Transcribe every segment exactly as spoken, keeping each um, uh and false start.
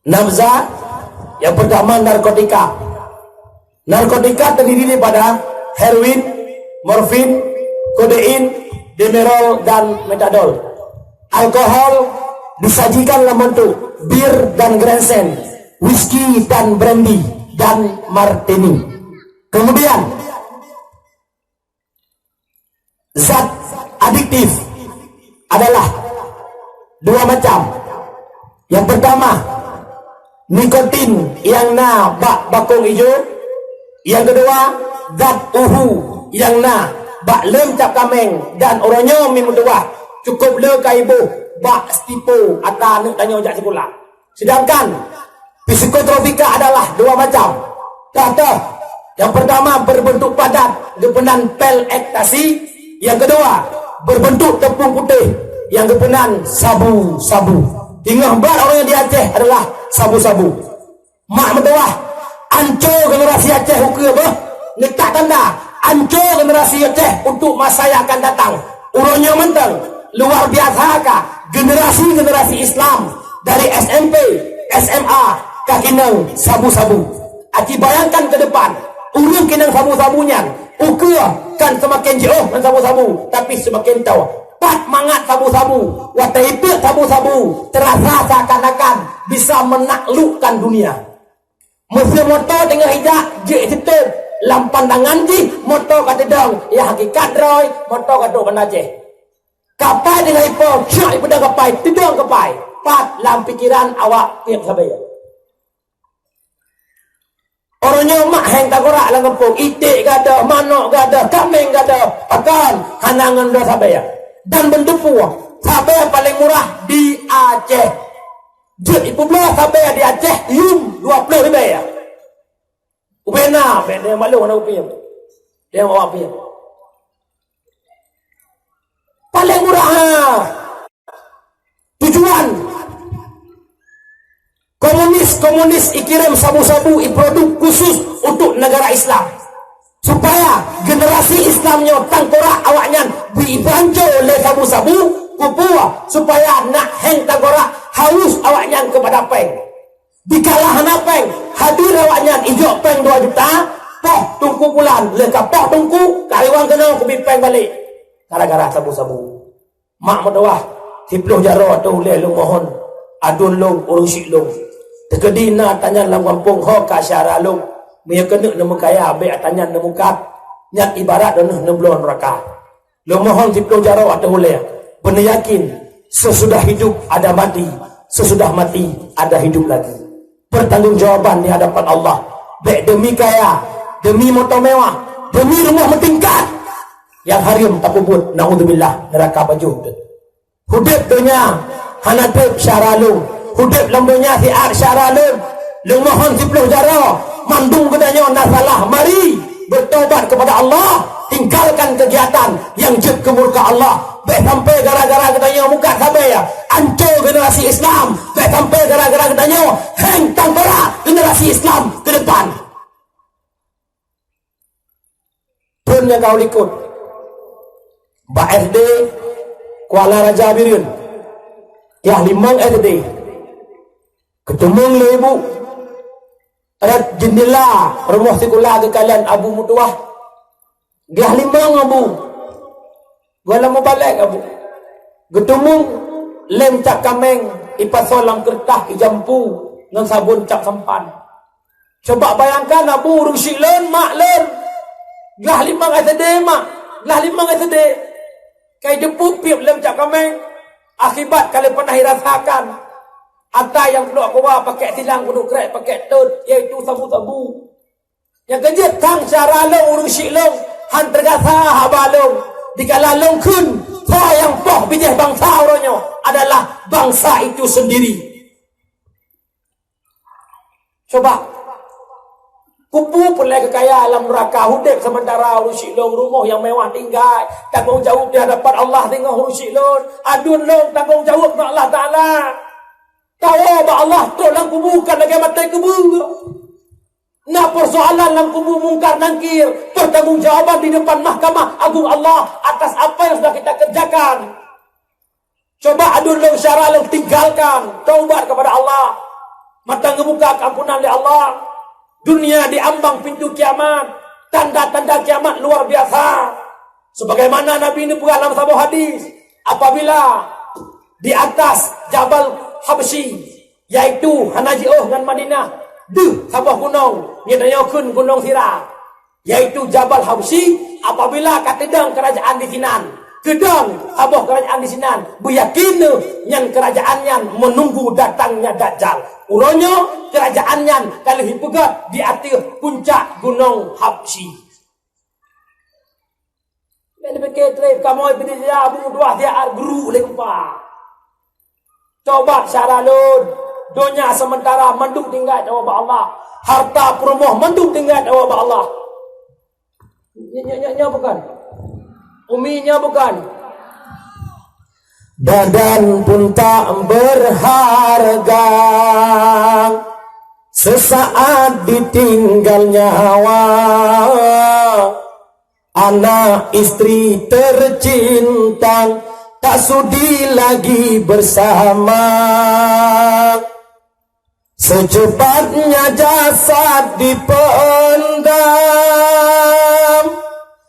Nafza, yang pertama narkotika. Narkotika terdiri daripada heroin, morfin, kodein, demerol, dan metadol. Alkohol disajikan dalam bentuk bir dan grensen, whisky dan brandy, dan martini. Kemudian, zat adiktif adalah dua macam. Yang pertama, nikotin yang na bak bakong ijo. Yang kedua, zat uhu yang na bak lem cap kameng dan uroe nyoe mi meutuwah cukup le ka iboh bak stipo ata aneuk tanyoe jak sikula. Sedangkan psikotropika adalah dua macam. Contoh, yang pertama berbentuk padat, geupenan pil ekstasi. Yang kedua, berbentuk tepung putih yang geupenan sabu-sabu. Teungoh brat orang di Aceh adalah sabu-sabu. Mak meutuwah, anco generasi Aceh ukeue beuh. Neutak tanda, anco generasi Aceh untuk masa yang akan datang. Uroe nyoe mantong, luar biasa ka generasi-generasi Islam dari S M P, S M A ka keunong sabu-sabu. Aci bayangkan ke depan, ureuëng keunong sabu-sabu nyan, ukeue kan seumaken jiôh ngon sabu-sabu, tapi seumaken toe. Pat mangat sabu-sabu, watée ipeuet sabu-sabu, teurasa seakan-akan bisa menaklukkan dunia. Meuseu moto teungoh ijak jeuet siteuet, lam pandangan jih moto ka teudong, ya hakikat droe moto ka trok banda jih. Kapai teungoh ipo, syak ipeudong kapai, teudong kapai. Pat lam pikeran awak tieb sabe. Uroe nyoe mak heng tagorak lam gampông, iték gadôh, manok gadôh, kameng gadôh, pakon hana ngon droe sabe. Dan beundeupue, sabe paleng murah di Aceh. Jeuet ipubloe sabe di Aceh yum dua ploh ribèe. Ubena, bèk deh malu hana upiem. Deh awak piem. Paleng murah. Tujuan komunis-komunis ikirém sabu-sabu iproduk khusus untuk negara Islam, supaya generasi Islam nyoe tangkorak awaknyan bri banco lé sabu-sabu, kupua supaya nak heng tangkorak haus awaknyan kepada péng. Dikala hana péng, hadir awaknyan ijok péng dua juta, poh tungku pulan, leuka poh tungku, kariwang keunoe kubi péng balek. Gara-gara sabu-sabu. Mak meutuwah, siploh jaroe ateueh ulèe lôn mohon, aduen lôn ureuëng syik lôn. Teukeudi na tanyan lam gampông ho ka syara lôn, meunyoe keuneuk neumeukaya bèk tanyan neumukat, nyan ibarat droeneuh neubloe nuraka. Lôn mohon siploh jaroe ateueh ulèe, beuneuyakin sesudah hidup ada mati, sesudah mati ada hidup lagi. Pertanggungjawaban di hadapan Allah, bèk demi kaya, demi moto mewah, demi rumoh meutingkat, nyang hareuem tapeubuet, naudzubillah, neuraka bajoh teuh. Udeb donya hana treb syara lôn, udeb lam donya siat syara lôn. Lôn mohon siploh jaroe, mandum geutanyoe na salah, mari bertobat kepada Allah, tinggalkan kegiatan yang jeuet keu murka Allah. Bèk sampai gara-gara geutanyoe mukat sabe, anco generasi Islam. Bèk sampai gara-gara geutanyoe heng tangkorak generasi Islam ke depan. Phôn nyang ka u likot. Bak S D Kuala Raja Bireuen. Yah limong S D. Keuteumong lé ibu. Rot jeundela rumoh sikula geukalon Abu meutuwah. Gah limong Abu. Geuh lam mubalek Abu. Geuteumong lem cap kameng ipasoe lam keureutah ijampu ngon sabon cap sampan. Coba bayangkan Abu ureuëng syik lôn, mak lôn. Glah limong S D mak, glah limong S D. Kai jeuet piep lem cap kameng. Akibat ka lheueh pernah irasakan. Ata nyang peuduek keua pakèk silang, peuduek krek pakèk tot, yaitu sabu-sabu. Nyang keujeuet sang syara lôn ureuëng syik lôn, han teugasa haba lôn. Dikala lôn kheun, soe nyang poh bijéh bansa uroe nyoe adalah bansa itu sendiri. Coba, kubu peureulèe keu kaya lam neuraka, udeb seumeuntara ureuëng syik lôn, rumoh nyang mewah tinggai, tanggong jaweueb di hadapan Allah teungoh ureuëng syik lôn, aduen lôn tanggong jaweueb ngon Allah Taala. Tawoe bak Allah trok lam kubu kon lagèe maté keubeue. Na persoalan lam kubu Mungkar Nangkir, pertanggungjawaban di depan Mahkamah Agung Allah atas apa yang sudah kita kerjakan. Coba aduen lôn syara lôn tinggalkan, taubat kepada Allah. Mantong geubuka keuampunan lé Allah. Dunia diambang pintu kiamat. Tanda-tanda kiamat luar biasa. Sebagaimana Nabi neupeugah lam saboh hadis, apabila di atas Jabal Habsyi, yaitu hana jiôh ngon Madinah, deuh saboh gunong, nyang tanyoe kheun Gunong Sira, yaitu Jabal Habsyi, apabila ka teudong keurajaan di sinan, teudong saboh keurajaan di sinan, beuyakin nyan keurajaan nyan meununggu datangnya Dajjal. Uroe nyoe keurajaan nyan ka lheueh peugét di ateueh puncak Gunong Habsyi. Nyan dipike trép kamoe Indonesia, Abu Dua siat guru lé gempa. Tobat syara lôn, donya sementara mandum tinggai tawoe bak Allah. Harta peurumoh mandum tinggai tawoe bak Allah. Nyoe, nyoe, nyoe, nyoe bukan. Umi nyoe bukan. Badan pun tak berharga, sesaat ditinggal nyawa. Anak istri tercinta tak sudi lagi bersama. Secepatnya jasad dipendam,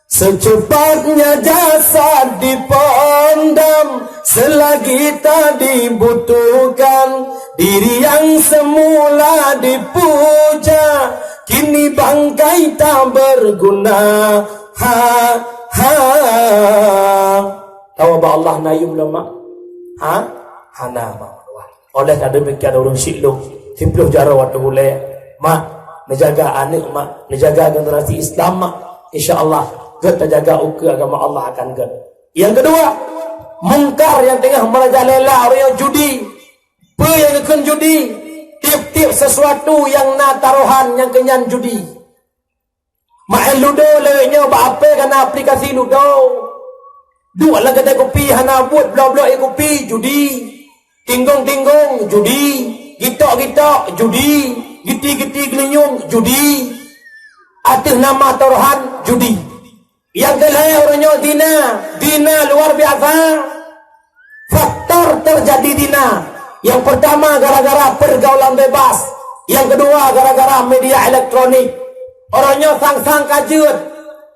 secepatnya jasad dipendam. Selagi tak dibutuhkan, diri yang semula dipuja, kini bangkai tak berguna. Ha, ha. Tawoe bak Allah na yum lom, mak? Ha? Hana, mak. Oleh ka demikian, ureueng syik lôn, siplôh jaroe watèe ulèe, mak, neujaga aneuk, mak, neujaga generasi Islam, mak. Insya Allah, gèt tajaga ukeue agama Allah akan gèt. Nyang keudua, mungkar nyang teungoh merajalela, ureueng nyang judi. Peue nyang geukheun judi? Tiep-tiep sesuatu nyang na tarohan nyang keunyan judi. Maén ludo lawét nyoe bak apèe ka na aplikasi ludo. Duek lam keudè kupi hana buet bloe-bloe ié kupi, judi. Tinggong-tinggong, judi. Gitok-gitok, judi. Giti-giti geulinyueng, judi. Ateueh nama tarohan, judi. Nyang keulhèe uroe nyoe zina. Zina luar biasa. Faktor terjadi zina. Nyang peurtama gara-gara pergaulan bebas. Nyang keudua gara-gara media elektronik. Uroe nyoe sang-sang ka jeuet.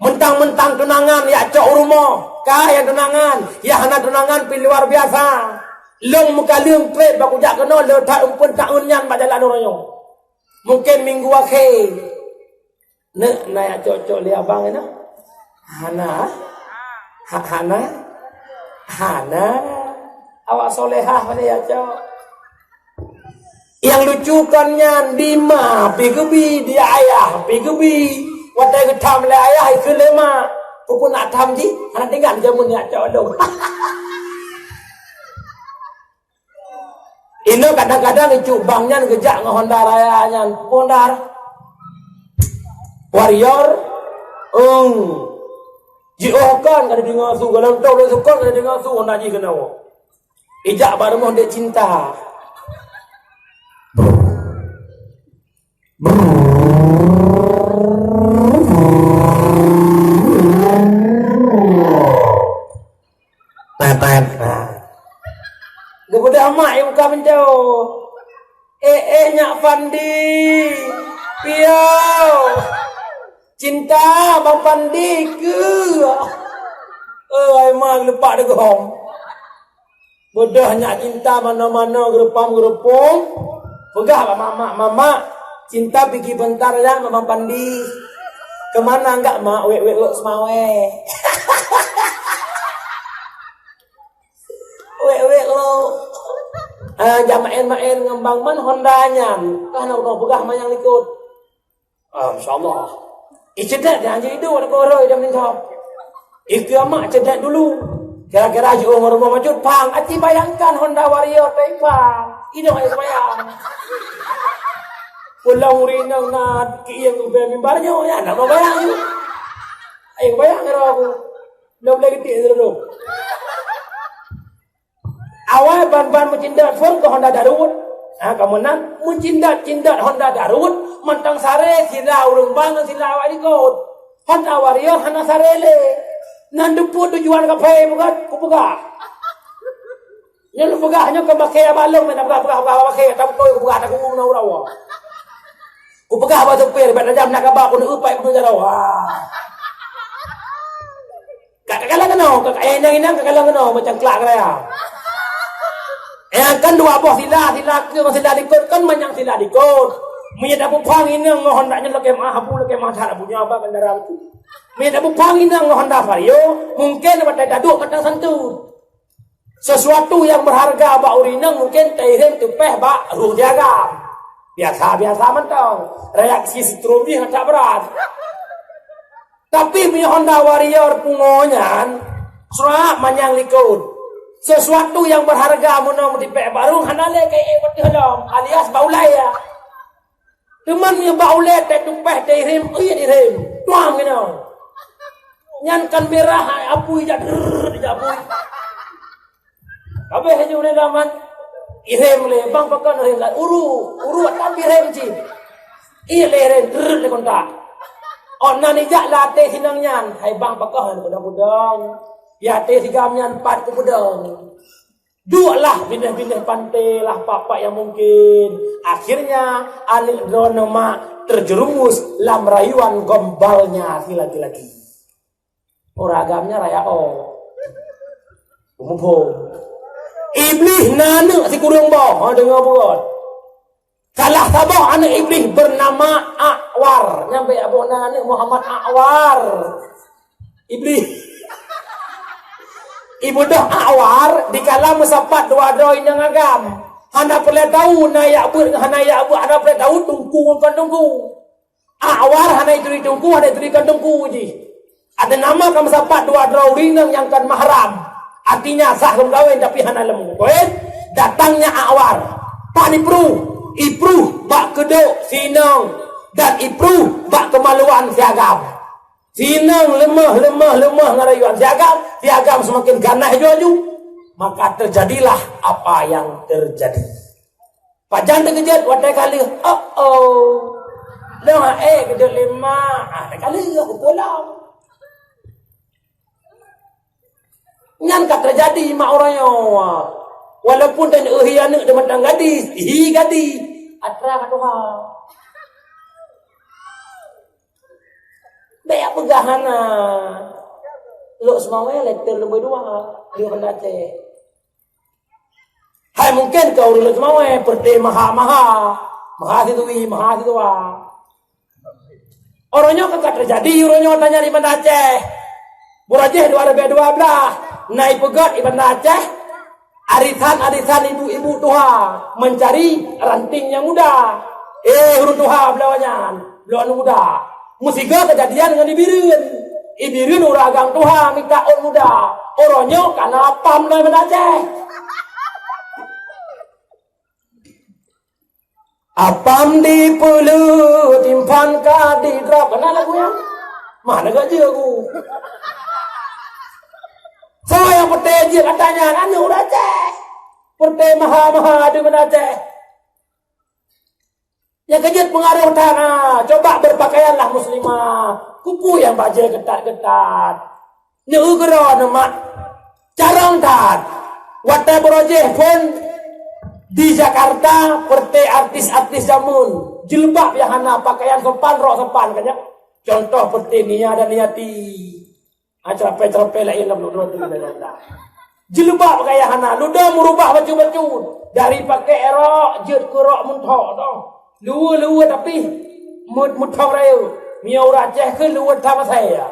Mentang-mentang tunangan jak cok u rumoh. Ka nyang tunangan, nyang hana tunangan pih luar biasa. Lôn meukaleueng trép bak kujak keunoe le that umpun taun nyan bak jalan uroe nyoe. Mungken minggu akhé. Neuk na jak cok-cok lé abang inoe? Hana? Ha, hana? Hana. Awak solehah mana jak cok? Nyang lucu kon nyan, di ma pih geubi, di ayah pih geubi. Watèe geutham lé ayah, ikheun lé ma. Peue-peue nak tham jih, hana teuingat jameun jak cok lôn. Inoe kadang-kadang icu bang nyan geujak ngon Honda raya nyan. Honda Warrior, eng. Jiôh kon ka dideungoe su, golom tôh lôn sukon ka dideungoe su Honda jih keunoe. Ijak bak rumoh dek cinta. Geubeudôh mak nyang buka pintoe. Eh, eh, Nyak Pandi. Piôh. Cinta, Bang Pandi keu. Eh, ai ma geulepak deugom. Beudôh Nyak Cinta manoe-manoe geureupam-geureupông. Peugah bak mamak, "Mamak, Cinta pigi peuntar ya ngon Bang Pandi." "Keumana gak, Mak?" "Wék-wék lok Seumawé." Wék-wék lok. Ah, jak maén-maén ngon Bang Man Honda nyan. Ka na uroe peugah manyang likot. Ah, masya Allah. Ih, ceudet nyan, jadi iduek ada koroi dan mencop. Ikeu amak ceudet dulu. Kira-kira jiôh ngon rumoh macut pang. Aci bayangkan Honda Warrior teuh pang. Iduek ayo bayang. Pulang ureueng inong na kieng ubé mimbar nyoe, ya, nak bayang nyoe. Ayo bayang kira aku. Dah boleh gede dulu. Awai ban-ban meucindat phôn keu Honda Darut. Ha, kamoe nan meucindat-cindat Honda Darut, mantong saré sila ureueng bang ngon sila awak likot. Honda Warrior hana saré lé. Nan teupeue tujuan kaphé bukan? Kupeugah. Nyoe lôn peugah nyoe kon makai abah lôn, meunan peugah-peugah, peugah makai, tapi kau peugah tak ureueng na urawa. Kupeugah bak supir, bak tajam nak gaba, keuneuk upai beudôh jaroe. Ha. Ka, ka kalon keunoe, ka, ka, eh, inong-inong ka kalon keunoe, macam kelak raya. Eh, kan dua boh sila, sila keu ngon sila likot, kan manyang sila likot. Meunyo tapeupang inong ngon Honda nyan lakèe meuah, abu lakèe meuah that, abu nyoe abah kendaraan tu. Meunyo tapeupang inong ngon Honda Vario, mungkin watèe taduek mantong santun. Sesuatu nyang berharga bak ureueng inong mungkin tairém teupèh bak rhueng si agam. Biasa-biasa mantong. Reaksi strom jih that brat. Tapi meunyoe Honda Warrior pungo nyan, surak manyang likot. Sesuatu nyang berharga meunoe meutipèk bak rhueng hana lé keu ék watèe lom, alias bak ulèe ya. Teuma meunyoe bak ulèe teutumpah teuirém, oh iya irém. Tuang keunoe. Nyan kan mirah, apui jak drrrr, jak apui. Habéh laju lé laman. Irém lé, bang pakon irém lah. Uru, uru tapi irém cit. Iya lé irém, drrrr lé kontak. Oh, nan ijak lam até sinong nyan. Hai bang pakon, budong-budong. Di até sigam nyan pat kupeudong. Dueklah binéh-binéh panté lah pak-pak nyang mungken. Akhirnya, aneuk droeneuh mak terjerumus lam rayuan gombalnya si laki-laki. Ureueng agam nyan raya oh. Muphom. Iblih na aneuk sikureueng boh. Ha, deungoe beugöt. Salah saboh aneuk Iblih bernama Akwar. Nyang bèk boh na aneuk Muhammad Akwar. Iblih. Ibeudôh Akwar dikala meusapat dua droe inong agam. Hana peureulèe tau na jak beuet ngon hana jak beuet, hana peureulèe tau teungku ngon kon teungku. Akwar hana jituri teungku, hana jituri kon teungku jih. Ada nama ka meusapat dua droe ureueng inong nyang kon mahram. Artinya sah geumeukawen tapi hana lom geumeukawen. Datangnya Akwar. Pat ipruh, ipruh bak keudok si inong dan ipruh bak keumaluan si agam. Si inong leumah, leumah, leumah ngon rayuan si agam, si agam seumaken ganas laju-laju. Maka terjadilah apa yang terjadi. Pajan teukeujot watèe ka lheueh, oh oh. Lôn hana ék keudok lé mak, ah, watèe ka lheueh kupeue lom. Nyan ka teujadi mak uroe nyoe. Walaupun tan eu hi aneuk teuh mantong gadis, hi gadis. Atra ka tuha. Bèk peugah hana. Lôn Seumawé lé teuleumbôi dua, di Banda Aceh. Hai mungken keu ureueng Lhokseumawe, peureute maha-maha, maha situwi, maha situwa. Uroe nyoe ka teujadi, uroe nyoe tanyoe di Banda Aceh. Buleuen Rajih dua ribèe dua blah, na ipeugöt di Banda Aceh, arisan-arisan ibu-ibu tuha mencari ranting nyang muda. Eh, ureueng tuha bloe nyan, bloe nyang muda. Meusigoe keujadian ngon di Bireuen. Di Bireuen ureueng agam tuha mita ôn muda. Uroe nyoe ka na apam lom di Banda Aceh. Apam dipeuleueh, timphan ka didrop. Kana lagu nyan? Mana gak jeuet lagu? Soe nyang peureute jeuet katanya, aneuk ureueng Aceh. Peureute maha-maha di Banda Aceh. Nyang keujeuet peungaroh that, ha, coba berpakaianlah muslimah. Keupeue nyang bajèe keutat-keutat. Neu-eu keudroe neumat carông that. Watèe Buleuen Rajih phôn di Jakarta, peureute artis-artis jameun. Jilbab nyang hana, pakaian sopan, rok sopan, kan nyan. Contoh peureute Nia dan Niati. Ah, ceurapée-ceurapée laén lam lôn droe tu, dah, dah, dah. Jilbab gaya hana, ludoe meurubah bacut-bacut. Dari pakai rok, jeuet keu rok munthok tu. Luweue-luweue tapi meu-, muthok rayeuk. Meunyoe ureueng Aceh kheun luweue that asai, ya.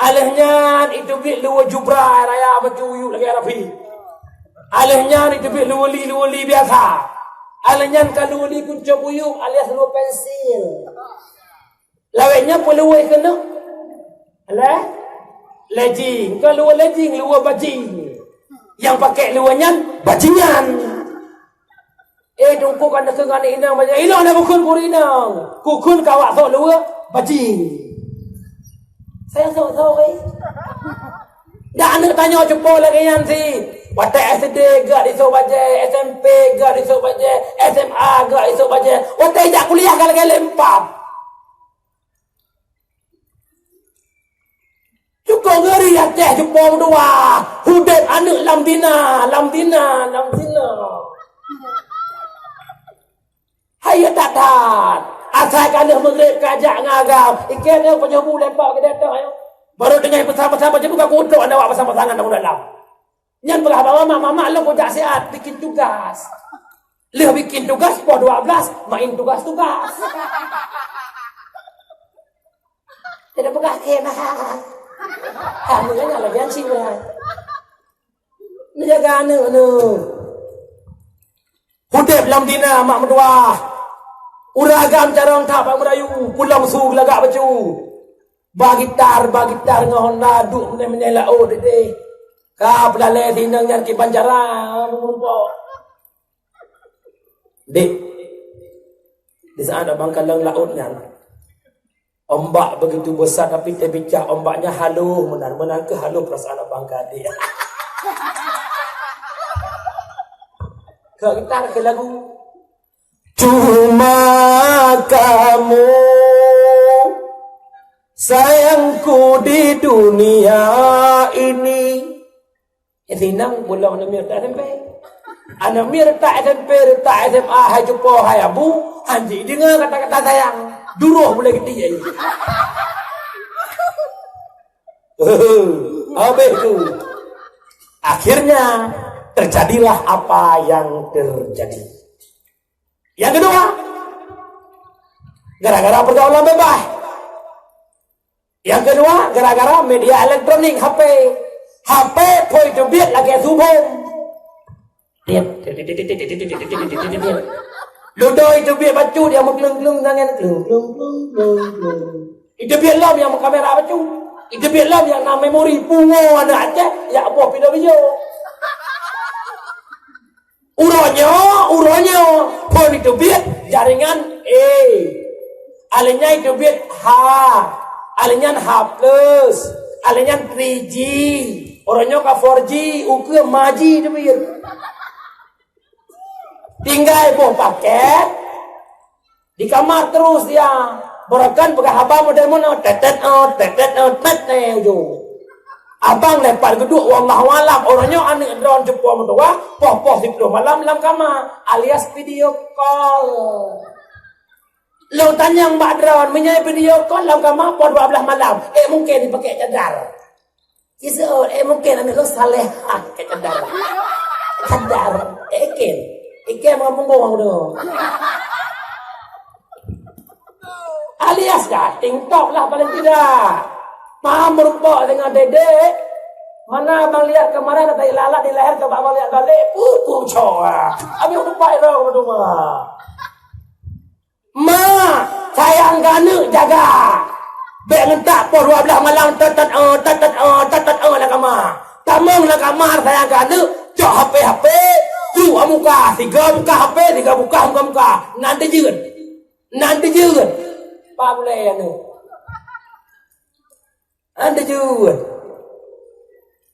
Alèh nyan iteubiet luweue jubra raya bacut uyuek lagèe Arabi. Alèh nyan iteubiet luweue li, luweue li biasa. Alèh nyan ka luweue li kuncöb uyuek alias luweue pensil. Lawét nyan peue luweue keuneuk? Lé-, legging. Kon luweue legging, luweue bajing. Nyang pakai luweue nyan, bajingan. Eh, teungku ka neukheun ngon inong bajingan. Inong na kukheun keu inong. Kukheun keu awak sok luweue bajing. Sayang sok-sok, eh. Dak aneuk tanyoe cupo lagèe nyan sit. Watèe S D gak disok bajèe, S M P gak disok bajèe, S M A gak disok bajèe. Watèe jak kuliah ka lagèe lempap. Cukup ngeri ya, Aceh cupo meutuwah, udeb aneuk lam zina, lam zina, lam zina. Hai that-that. Asai ka lheueh meugréb ka jak ngon agam. Ikeu nyoe peunyobu lé pak keudeh toh, ayo. Baru deungai peusan-peusan macam tu ka kutrok aneuk awak peusan-peusan ngon dalam. Nyan peugah bak mamak, "Mamak, lôn kujak siat bikin tugas." Lheueh bikin tugas poh dua belas, main tugas-tugas. Tidak peugah keu nah. Kamu jangan lagi ansih berat. Neujaga aneuk neuh. Udeb lam dina mak meutuwah. Ureueng agam carông that bak meurayu, pulang su geulagak bacut. Ba gitar, ba gitar ngon Honda duek meunai-meunai laôt deh. Ka peulalé sinong nyan kiban cara meureumpok. Dek, di saat abang kalon laôt nyan, ombak begitu besar, tapi teubica ombaknya halus meunan, meunan keuh halus perasaan abang ka adik. Ka gitar keu lagu. Cuma kamu sayangku di dunia ini. Eh, sinong bulong aneuk miet reutak S M P. Aneuk miet reutak S M P, reutak S M A, hai cupo, hai abu, han jideungoe kata-kata sayang. Duroh bulèe geuti jih. Habis tu. Akhirnya, terjadilah apa yang terjadi. Yang kedua, gara-gara pergaulan bebas. Yang kedua, gara-gara media elektronik, H P. H P phôn teubiet lagèe su bom. Ludo teubiet bacut nyang meukleueng-kleueng tangan, kleueng, kleueng, kleueng, kleueng, kleueng. Teubiet lom nyang na memori, pungo aneuk Aceh, jak boh pidato video. Uroe nyoe, uroe nyoe, phôn teubiet jaringan A. Alèh nyan teubiet H. Alèh nyan H plus. Alèh nyan three G. Uroe nyoe ka four G, ukeue lima G teubiet. Tinggai boh paket, di kamar terus dia. Beureukan peugah haba model meunoe, tetet, oh, tetet, oh, tet, eh, ujong. Abang lepat geuduek, wallahu alam. Uroe nyoe aneuk droen cupo meutuwah, poh-poh siplôh malam lam kama, alias video call. Lôn tanyong bak droen, meunyoe video call lam kama poh dua belas malam, eh, mungken jipakèk cadar. Jiseuôt, eh, mungken aneuk lôn salehah keu cadar. Cadar, eh, iken. Iken meungon punggong tu. Alias ka, TikTok lah paling tidak. Paham meureumpok deungon dedek. Mana abang lihat kemarin ada lalat di leher, coba abang lihat balik. Pupu coa. Habis udah pai rong rumah. Ma, sayang keu aneuk jaga. Bèk ngeuntak poh dua belas malam, tet, tet, eh, tet, tet, eh, tet, tet, eh, lam kama. Tamong lam kama sayang keu aneuk, cok H P, H P, su muka, sigoe muka H P, sigoe muka muka-muka. Nan teujeuet. Nan teujeuet. Pak bulèe aneuk. Hana jeuet.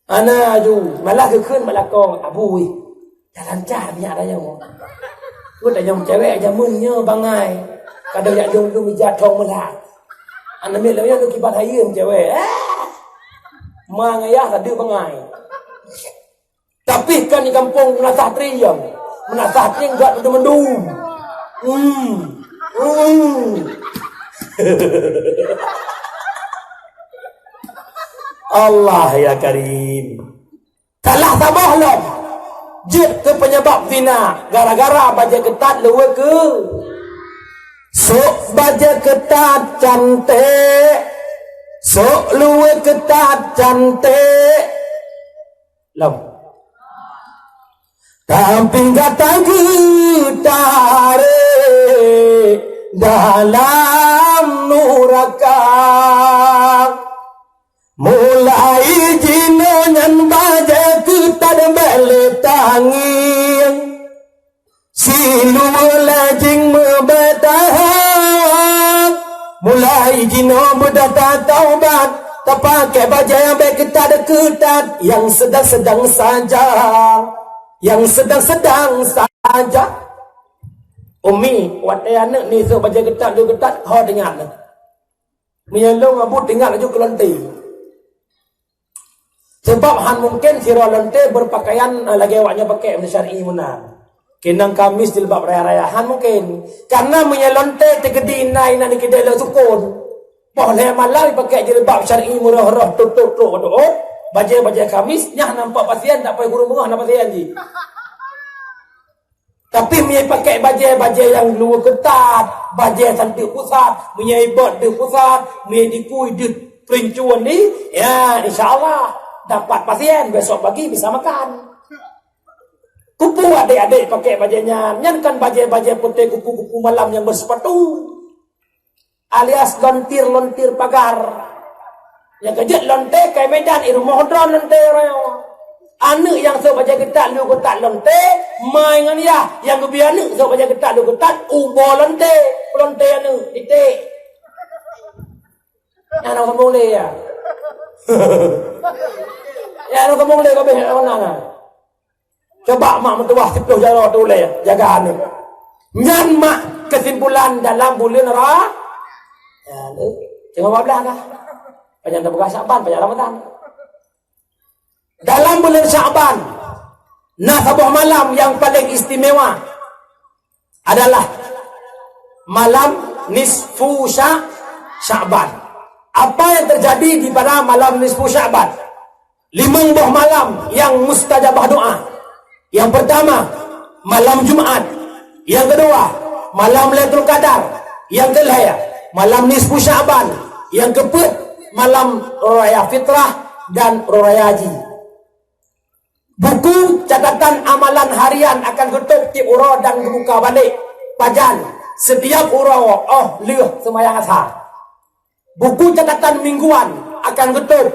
Hana aju, malah geukheun bak lakoe, "Abu wih, dah lancar minyak dayong." Peuet dayong cewek jameun nyoe bangai. Kadang jak lom-lom ija thong meulat. Aneuk miet lom nyoe kiban hayeuen cewek. Eh! Ma ngon ayah ka deuek bangai. Tapi kan di kampung meunasah trieng, meunasah trieng gak mandum-mandum. Hmm. Hmm. Allah ya Karim. Salah saboh lom. Jeuet keu penyebab zina gara-gara bajèe keutat luwue keu. Sok bajèe keutat cantik. Sok luwue keutat cantik. Lom. Tapi gata geutarek dalam nuraka. Mulai jinoe nyan bajèe keutat bèk lé tangieng. Siluweue lajeng meubeuet tahan. Mulai jinoe beudata taubat, tapakèk bajèe nyang bèk keutat-keutat, nyang seudang-seudang saja, nyang seudang-seudang saja. Umi, watèe aneuk ni sôk bajèe keutat, jeuet keutat, ho teuingat neuh. Meunyoe lôn abu teuingat laju keulonte. Sebab han mungken sidroe lonte beupakaian, eh, lagée awaknyoe pakai meunyoe syar'i meunan. Keunong Kamis jilbab raya-raya, han mungken. Karena meunyoe lonte teukeudi na inan dikeudeh lé sukon, boh lhée malam pakai jilbab syar'i meurôh-rôh, tôp-tôp trok bak doot, bajée-bajée Kamis, nyan nampak pasien, tak payah gureueng beungoh na pasien jih. Tapi meunyoe pakai bajée-bajée nyang luweue keutat, bajée santeuk pusat, meunyoe bot deuh pusat, meunyoe dikui deuh peurincuan ni, ya, insya Allah dapat pasien, besok pagi bisa makan. Kupu adék-adék pakai bajée nyan, nyan kan bajée-bajée putéh kupu-kupu malam nyang beusepatu. Alias lontir-lontir pagar. Nyang keujeuet lonte kai Medan, i rumoh droe lonte uroe nyoe. Aneuëk nyang sôk bajée keutat, lheueh keutat lonte, ma ngon yah, nyang geubri aneuëk sôk bajée keutat, lheueh keutat, ubo lonte, lonte aneuëk, titik. Nyang na sombong lé ya. Ya, na sombong lé kabeh, na, na. Coba mak meutuwah siplôh jaroe tu ulée jaga aneuk. Nyan mak keusimpulan dalam buleuen Ra-, ya, tu. Teungoh bablah dah. Pajan tapeugah Syakban, pajan Ramadan. Dalam buleuen Syakban, na saboh malam nyang paleng istimewa adalah malam nisfu Sya-, Syakban. Apa yang terjadi di pada malam nisfu Syakban? Limong boh malam nyang mustajabah doa. Yang pertama, malam Jumat. Yang kedua, malam Lailatul Qadar. Yang kelhée, malam nisfu Syakban. Yang keupeuet, malam Raya Fitrah dan Raya Haji. Buku catatan amalan harian akan geutôp tieb uroe dan geubuka balek pajan setiap uroe óh lheueh seumayang Asar. Buku catatan mingguan akan geutôp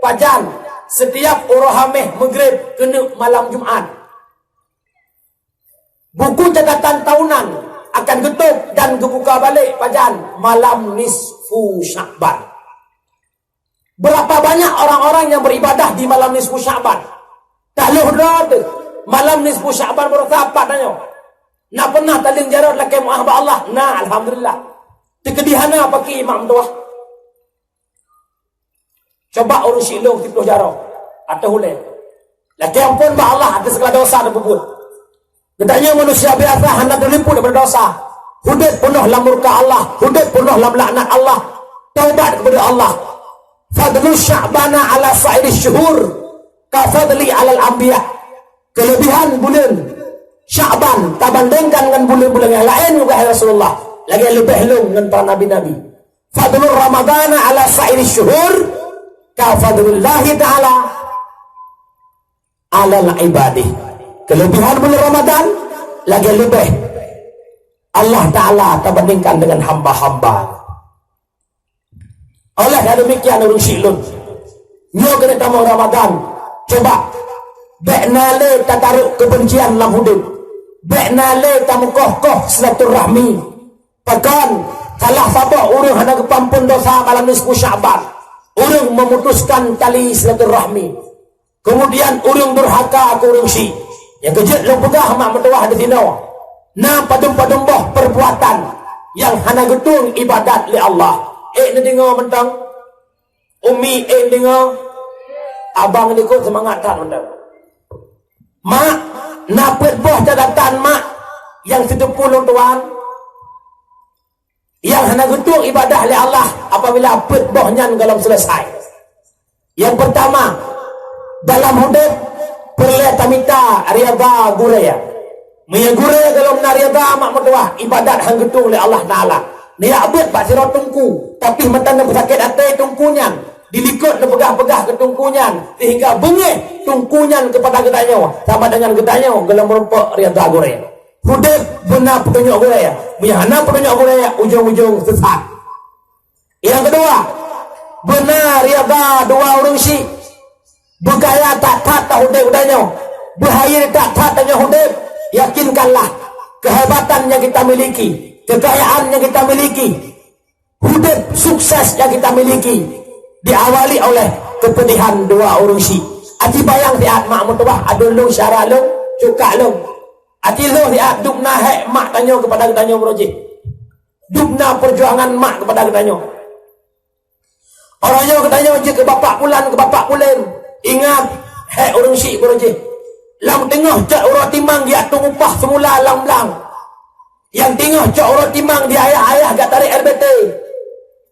pajan setiap uroe Hameh Maghrib keuneuk malam Jumat. Buku catatan tahunan akan geutôp dan geubuka balek pajan malam nisfu Syakban. Berapa banyak orang-orang yang beribadah di malam nisfu Syakban? Tahlôh droe teuh, malam nisfu Syakban baroesa pat tanyoe. Na peunah taleueng jaroe lakée meu'ah bak Allah? Na, alhamdulillah. Teukeudi hana, pakri mak meutuwah. Coba ureuëng syiek lôn siplôh jaroe ateueh ulée. Lakée amphon bak Allah ateueh segala dosa tapeubuet. Geutanyoe manusia biasa hana teuliput daripada dosa. Udeb peunoh lam murka Allah, udeb peunoh lam laknat Allah. Taubat kepada Allah. Fadlu Sya'bana ala sa'iri syuhur ka fadli alal anbiya. Kelebihan buleuen Sya'ban tabandingkan ngon buleuen-buleuen nyang laén, wahai Rasulullah, lagée leubeh lôn ngon para nabi-nabi. Fadlu Ramadana ala sa'iri syuhur ka fadlillahi ta'ala ala ibadih. Kelebihan bulan Ramadan lagée leubeh Allah Ta'ala tabandingkan dengan hamba-hamba. Oleh karena demikian, ureuëng syiek lôn, nyoe keuneuk tamong Ramadan, coba bék na lé tatarok keubencian lam udeb, bék na lé tameukoh-koh silaturahmi. Pakon, salah saboh ureuëng hana geupampon dosa malam nisfu Sya'ban, ureuëng memutuskan tali silaturahmi. Kemudian ureuëng durhaka keu ureuëng syiek. Nyang keujeuet lôn peugah mak meutuwah disinoe, na padum-padum boh perbuatan nyang hana geutueng ibadat lé Allah. Ék neudeungoe mantong? Umi, ék neudeungoe? Abang likot seumangat that mantong. Mak, na peuet boh catatan mak nyang siteupeu lôn tuan, nyang hana geutueng ibadah lé Allah apabila peuet boh nyan gohlom seuleusoe. Nyang peurtama, dalam udeb peureulée tamita ridha gurée. Meunyoe gurée gohlom na ridha mak meutuwah, ibadat han geutueng lé Allah Ta'ala. Neujak beuet bak sidroe teungku, tapi mantong neupeusakét até teungku nyan, dilikot neupeugah-peugah keu teungku nyan, sehingga beungéh teungku nyan keupada geutanyoe, sama dengan geutanyoe gohlom meurumpok ridha gurée. Udeb beuna peutunyok gurée, meunyoe hana peutunyok gurée, ujong-ujong seusat. Nyang keudua, beuna ridha dua ureuëng syiek. Beugaya that-that taudeb geutanyoe, beuhayeu that-that tanyoe udeb. Yakinkanlah, kehebatan nyang kita miliki, kekayaan nyang kita miliki, udeb sukses nyang kita miliki diawali oleh keupeudihan dua ureuëng syiek. Aci bayang siat mak meutuwah, aduen lôn, syara lôn, cuka lôn. Aci lôn siat dubna hék mak tanyoe keupada geutanyoe meurojih. Dubna peujuangan mak keupada geutanyoe. Uroe nyoe geutanyoe jeuet keu bapak pulan, keu bapak pulen. Ingat, hék ureuëng syiek beureuh jih. Lam teungoh cot uroe timang geujak tueng upah seumula lam blang. Nyang teungoh cot uroe timang di ayah-ayah geutarek R B T.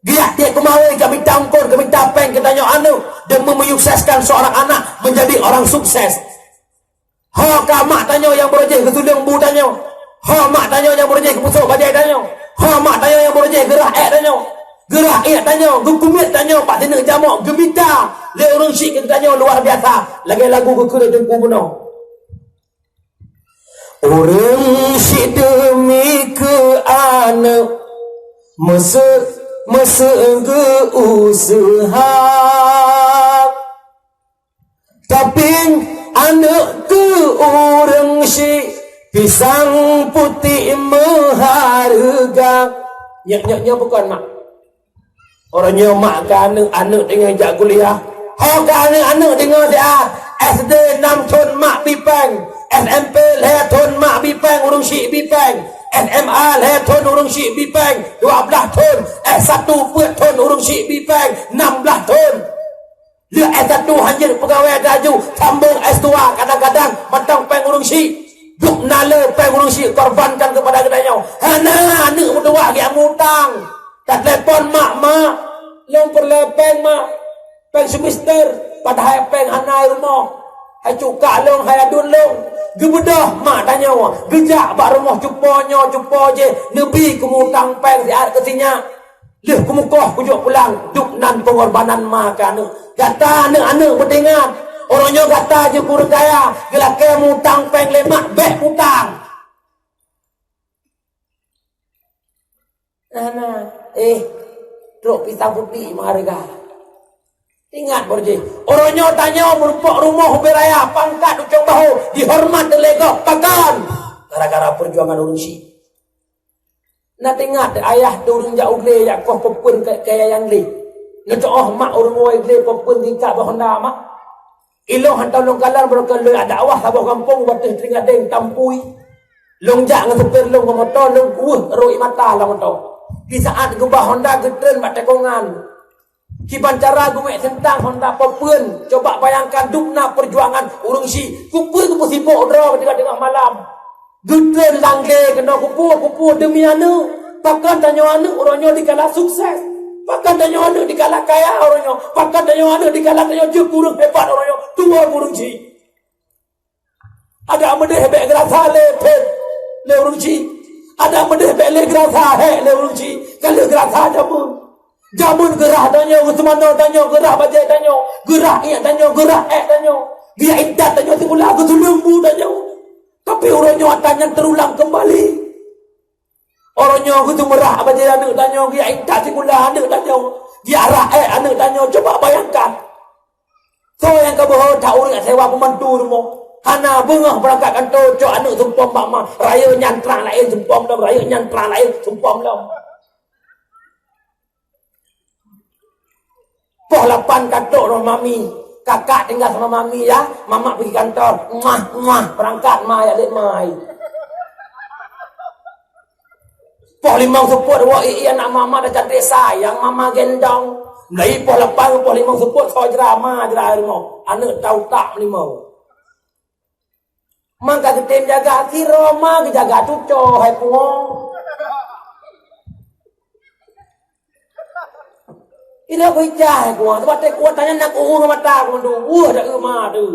Geujak tiek keumawe geuminta ungkot, geuminta péng keu tanyoe aneuëk demi menyukseskan seorang anak menjadi orang sukses. Ho ka mak tanyoe nyang beureuh jih geutuleueng bu tanyoe. Ho mak tanyoe nyang beureuh jih geupeusoe bajée tanyoe. Ho mak tanyoe nyang beureuh jih geurah ék tanyoe. Geurah ék tanyoe, geukumiet tanyoe bak sineuk jamok, geumita lé ureuëng syiek keu tanyoe luar biasa, lagée lagu geukheun lé Teungku bunoe. Ureuëng syiek deumi keu aneuëk, meuseu-, meuseu geu-useuha. Tapi aneuëk keu ureuëng syiek, pisang putéh meuhareuga. Nyoe, nyoe, nyoe bukon, mak? Uroe nyoe mak keu aneuëk, aneuëk teungoh jak kuliah. Ho keu aneuëk, aneuëk teungoh siat. S D nam thon mak bi péng. S M P lhée thon mak bi péng, ureuëng syiek bi péng. S M A lhée thon ureuëng syiek bi péng. Dua blaih thon. S satu peuet thon ureuëng syiek bi péng. Nam blaih thon. Lheueh S satu hanjeuet peugawée laju, sambong S dua kadang-kadang mantong péng ureuëng syiek. Duek na le péng ureuëng syiek korbankan keupada geutanyoe. Hana aneuëk meutuwah geujak mutang. Tatelepon mak, "Mak, lôn peureulée péng, Mak. Péng semester, padahai péng hana i rumoh. Hai cuka lôn, hai aduen lôn." Geubeudôh mak tanyoe, geujak bak rumoh cupo nyoe, cupo jih, neubi keumutang péng siat keu sinyak. Lheueh keumukoh kujok pulang, duek nan peungorbanan ma keu aneuëk. Gata aneuëk-aneuëk beudingat, uroe nyoe gata jeuet keu ureuëng kaya, geulakée mutang péng lé mak, bék mutang. Nah, nah, eh, trok pisang putéh meuhareuga. Ingat beureuh jih, uroe nyoe tanyoe meurumpok rumoh ubé raya, pangkat ujong bahô, dihoreumat lé gob, pakon? Gara-gara peujuangan ureuëng syiek. Na teuingat ayah teuh ureuëng jak u glé jak koh peue-peue keu, keu yayang glé. Neucok óh mak ureuëng woe glé peue-peue tingkat bak honda mak. Ilong hantom lôn kalon baroe keu lôn jak dakwah saboh gampông u ateueh Tring Gadeng, Tampui. Lôn jak ngon supir lôn ngon moto, lôn kuweueh rot ie mata lam moto. Di saát geuba honda geutreun bak tikongan. Kiban cara geuwék seuntang honda peue-peue, coba bayangkan dubna peujuangan ureuëng syiek. Keupeue geupeusibok droe keudroe teungoh malam. Geutreun lam glé keunoe keupeue, keupeue deumi aneuëk. Pakon tanyoe aneuëk uroe nyoe dikala sukses? Pakon tanyoe aneuëk dikala kaya uroe nyoe? Pakon tanyoe aneuëk dikala tanyoe jeuet keu ureuëng hebat uroe nyoe? Tuwoe keu ureuëng syiek. Adak meudeh bék geurasa lé phét lé ureuëng syiek. Adak meudeh bék lé geurasa hék lé ureuëng syiek. Ka lheueh geurasa jameun. Jameun geurah tanyoe, geuseumanoe tanyoe, geurah bajée tanyoe, geurah iék tanyoe, geurah ék tanyoe. Geujak intat tanyoe sikula, geutuleueng bu tanyoe. Tapi uroe nyoe atra nyan teurulang keumbali. Uroe nyoe geuteumeurah bajée aneuëk tanyoe, geujak intat sikula aneuëk tanyoe, geujak rah ék aneuëk tanyoe. Coba bayangkan. Soe nyang ka beuho that ureuëng sewa pembantu rumoh? Hana, beungoh beurangkat kantô cok aneuëk sumpom bak ma, rayeuk nyan trang laén sumpom lom, rayeuk nyan trang laén sumpom lom. Poh lapan ka trok roh mami, kakak tinggai sama mami ya, mamak peugi kantor, muah, muah, beurangkat ma, jak lét mai. Poh limong seupôt, woe ié anak mamak dan cantik sayang mama gendong. Mulai poh lapan, poh limong seupôt, soe jra ma jra rumoh, aneuëk tau tak meulimong. Mangka geutem jaga sidroe ma geujaga cucoe hai pungo. Ira beujah hai pungo, sabab teukuat tanyan nak uhu ngon mata pungo tu. Wah, dak ma tu.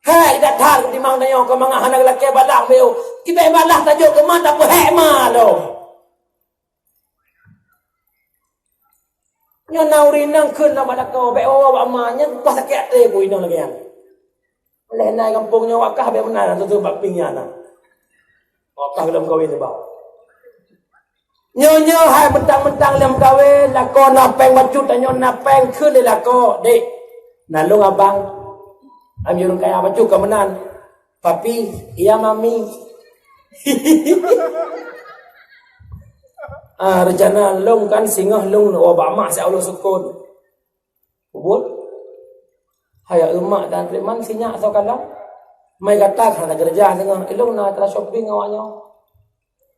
Hai dak that timang tanyoe keu mangat hana lakée balah meuyo. Kibée balah tajok keu ma tapeuhék ma lo. Nyoe na ureuëng inong kheun lam bak lakoe, bék woe bak ma, nyan kupaih sakét até bu inong lagée nyan. Lheueh na gampông nyoe wakah bék meunan, tutoe bak ping nyan na. Wakah lom kawin nibak. Nyoe-nyoe hai mentang-mentang lom kawin, lakoe na péng bacut, tanyoe na péng kheun lé lakoe, "Dek, na lôn abang." Ami ureuëng kaya bacut ka meunan. Papi, iya mami. Ah, rencana lôn kan singoh lôn ubak mak siat ulo sukon. Ubun. Hai emak dan Riman sinyak soe kalon. Mai gata ka na keureuja singoh. Ilong na tra shopping awak nyoe.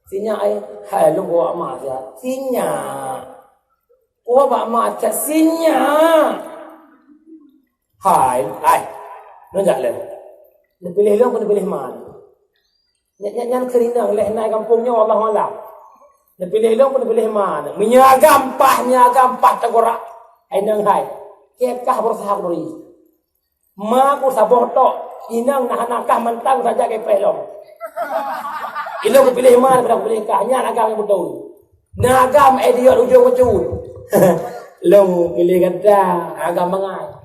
Sinyak ai. Hai lôn ubak mak siat. Sinyak. Ubak mak siat sinyak. Hai, hai. Nyan jak lé. Neupiléh lôn, neupiléh ma. Nyan, nyan, nyan keuh inong lé na gampông nyoe, Allahu a'lam. Neupiléh lôn, neupiléh ma. Meunyoe agam paih, meunyoe agam paih teugorak. Hai inong hai. Keu kah berusaha bri. Ma ku saboh tok, inong na hana kah mantong saja keu preh lom. Ilôn kupiléh ma daripada kupiléh kah, nyan agam nyang beutôi. Na agam idiot ujong bacut. Lôn piléh gata, agam bangai.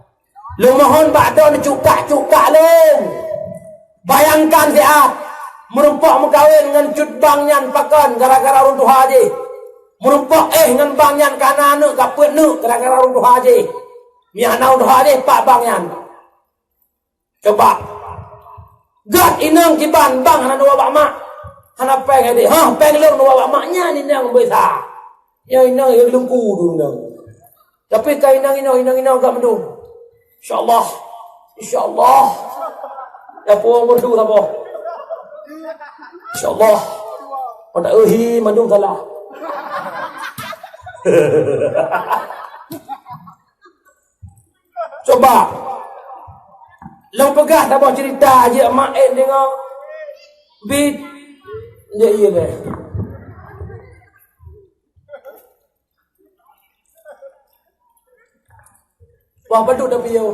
Lôn mohon bak droeneuh cukak-cukak lôn. Bayangkan siat, meurumpok meukawen ngon cut bang nyan pakon gara-gara ureueng tuha jih. Meurumpok éh ngon bang nyan ka na aneuk, ka peuet neuk gara-gara ureueng tuha jih. Nyan na ureueng tuha jih pat bang nyan. Coba. Gét inong kiban bang hana neuwoe bak mak. Hana péng adik. Hah, péng lôn neuwoe bak mak nyan inong bisa. Nyan inong nyang leungku tu inong. Tapi ka inong-inong, inong-inong agak mandum. Insya Allah. Insya Allah. Ya pun merdu saboh. Insya Allah. Pada euhi mandum salah. Coba. Lôn peugah saboh cerita aja mak eh dengar. Bit. Ya iya deh. Wah, padub dah piôh.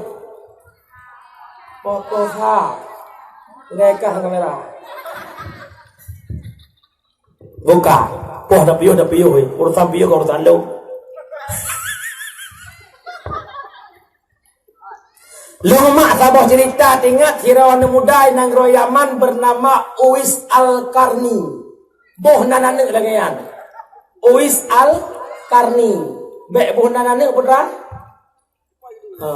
Poh, poh, ha. Ngai kah kamera. Buka. Poh dah piôh, dah piôh, eh. Urusan piôh ke urusan lu. Lôn mak saboh cerita teuingat sidroe aneuk muda nanggroe Yaman bernama Uwais Al-Qarni. Boh nan aneuk lagèe nyan. Uwais Al-Qarni. Bèk boh nan aneuk putra? Ha.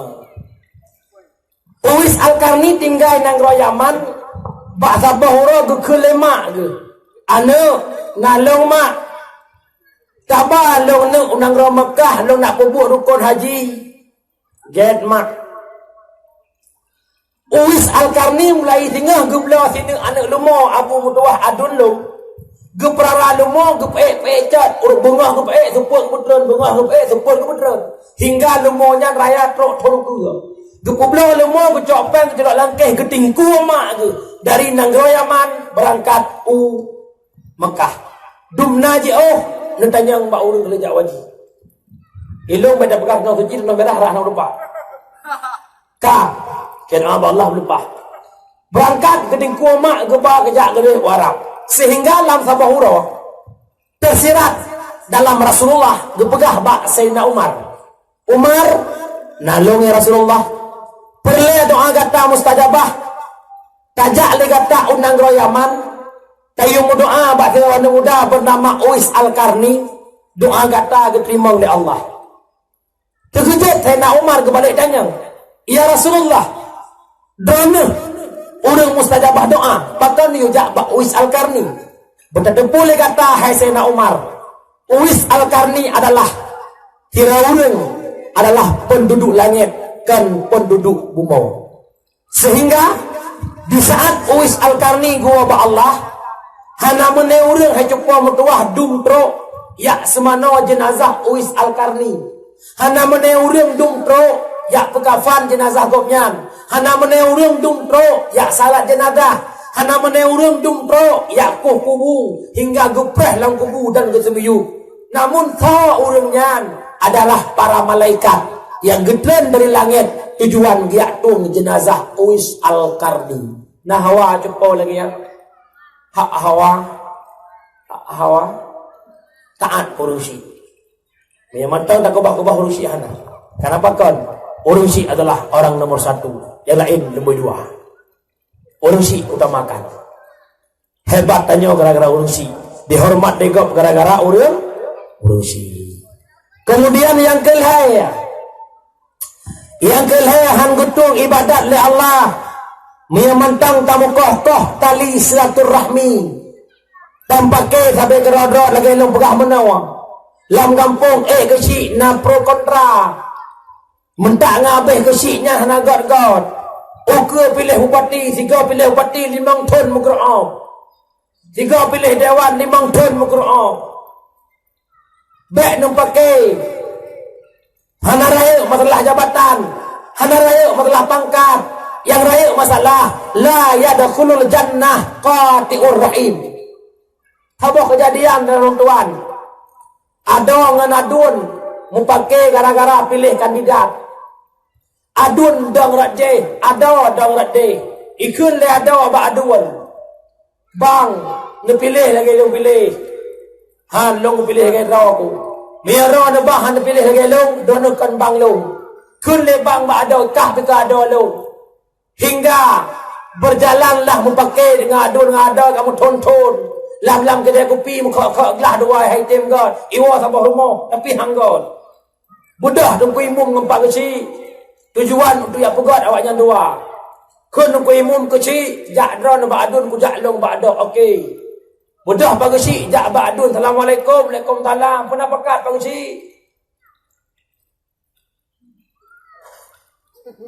Uwais Al-Qarni tinggai nanggroe Yaman, bak saboh uroe geukheun lé mak geuh, "Aneuk, na lôn mak. Taba lôn neuk u nanggroe Meukah, lôn nak peubuet rukon haji." "Gèt mak." Uwais Al-Qarni mulai singoh geubloe sineuk aneuk leumo Abu Meutuwah Adun lôn. Geupeurara leumo, geupeuék-peuék cot, ureueng beungoh geupeuék, seupôt geupeutreun, beungoh geupeuék, seupôt geupeutreun. Hingga leumo nyan raya trok thon keue. Geupeubloe leumo, geucok péng, geucok lam kèh, geutingkue mak geuh dari nanggroe Yaman beurangkat u Meukah. Dum na jiôh, neutanyong bak ureueng keu jak haji. Ilôn bèk tapeugah keunoe suci, keunoe mirah, rhah na u depan. Ka, keunoe bak Allah meulumpah. Beurangkat geutingkue mak geuba geujak geudeh u Arab. Sehingga lam saboh uroe, teusirat dalam Rasulullah geupeugah bak Saidina Umar, "Umar, na lôn ya Rasulullah, peureulèe doa gata mustajabah. Tajak lé gata u nanggroe Yaman, tayue meudoa bak sidroe aneuk muda beunama Uwais Al-Qarni, doa gata geuteurimong lé Allah." Teukeujot Saidina Umar geubalek tanyong, "Ya Rasulullah, droeneuh ureueng mustajabah doa, pakon yue jak bak Uwais Al-Qarni?" Beutateupeue lé gata, hai Saidina Umar, Uwais Al-Qarni adalah sidroe ureueng, adalah peunduduek langèt, kon peunduduek bumoe. Sehingga di saat Uwais Al-Qarni geuwoe bak Allah, hana meunyoe ureueng hai cupo meutuwah dum trok jak seumanoe jeunazah Uwais Al-Qarni. Hana meunyoe ureueng dum trok jak peukafan jeunazah gobnyan. Hana meunyoe ureueng dum trok jak salat jeunazah. Hana meunyoe ureueng dum trok jak kueh kubu hingga geupreh lam kubu dan geuseumiyueb. Namun soe ureueng nyan adalah para malaikat nyang geutreun dari langèt tujuan geujak tueng jeunazah Uwais Al-Qarni. Na hawa cupo lagèe nyan. Hak hawa, hak hawa, taat keu ureueng syik. Meunyoe mantong takeubah-keubah ureueng syik hana. Kenapa kon? Ureueng syik adalah orang nomor satu. Nyang laén nomor dua. Ureueng syik utamakan. Hebat tanyoe gara-gara ureueng syik. Dihoreumat lé gob gara-gara ureueng, ureueng syik. Kemudian nyang keulhèe, nyang keulhèe han geutueng ibadat lé Allah, meunyoe mantong tameukoh-koh tali silaturahmi. Tampakè sabe keudroe-droe lagèe lôn peugah meunoe. Lam gampông ék keuchik na pro kontra. Meutak ngon abéh keuchik nyan hana göt-göt. Ukeue piléh bupati, sigoe piléh bupati limong thon meugeureu'oh. Sigoe piléh dewan limong thon meugeureu'oh. Bèk neumpakè. Hana rayeuk masalah jabatan. Hana rayeuk masalah pangkat, nyang rayeuk masalah la yadkhulul jannah qati'ur rahim. Saboh keujadian, droeneuh tuan. Adoe ngon aduen mupake gara-gara piléh kandidat. Aduen dong rot jih, adoe dong rot jih. Ikheun lé adoe bak aduen, "Bang, neupiléh lagée lôn piléh. Han lôn piléh lagée droe ku. Meunyoe droe neuh bang han neupiléh lagée lôn, droeneuh kon bang lôn." Kheun lé bang bak adoe, "Kah pih keu adoe lôn." Hingga berjalanlah mupake deungon aduen ngon adoe ka meuthon-thon. Lam-lam keudè kupi mukhok-khok glah dua hai tem göt, iwoe saboh rumoh, tapi han göt. Beudôh Teungku Imum ngon Pak Geuchik. Tujuan untuk jak peugöt awaknyan dua. Kheun Teungku Imum, "Keuchik, jak droeneuh bak aduen, kujak lôn bak adoe." "Oke." Beudôh Pak Geuchik jak bak aduen. "Assalamualaikum." "Waalaikumsalam." "Peue na pakat, Pak Geuchik?"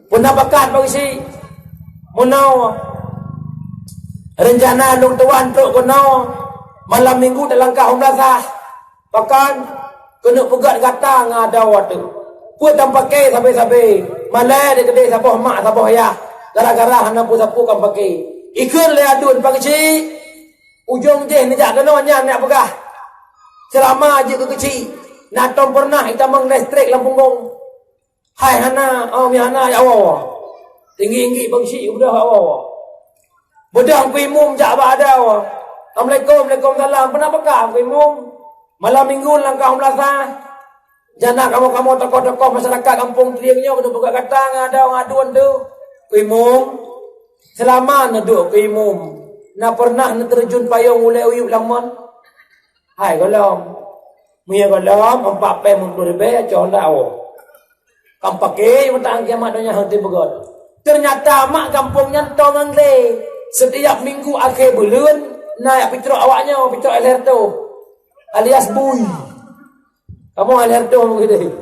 "Peue na pakat, Pak Geuchik?" "Meunoe, reuncana lôn tuan trok keunoe malam minggu talangkah u meulasah. Pakon? Keuneuk peugöt gata ngon adoe teuh. Peue tampake sabe-sabe, malèe di keudè saboh mak saboh yah, gara-gara hana peue sapeue kampake." Ikheun lé aduen, "Pak Geuchik, ujong jih neujak keunoe nyan neujak peugah, seulama jeuet keu Geuchik, na tom peureunah itamong listrik lam punggong." "Hai hana, oh, mi hana, ya Allah." Tinggi-tinggi Pak Geuchik beudôh, ya Allah. Beudôh Teungku Imum jak bak adoe. "Assalamualaikum." "Waalaikumsalam." "Peue na pakat, Teungku Imum?" "Malam minggu langkah u meulasah. Jana kamoe-kamoe tokoh-tokoh masyarakat gampông Trieng nyoe keuneuk peugöt gata ngon adoe ngon aduen teuh." "Teungku Imum, seulama neuduek Teungku Imum, na peureunah neuteurjun payong ulèe uyueb lam mon?" "Hai gohlom. Meunyoe gohlom, empat pèng meuploh ribèe, cok honda awoe. Kampake meutaan kiamat donya hana teupeugöt." Teunyata mak gampông nyan tom ngon glé. Setiap minggu akhé buleuen na jak picrok awaknyoe, picrok Alherto alias Bui. Kamoe Alherto meukeudeh.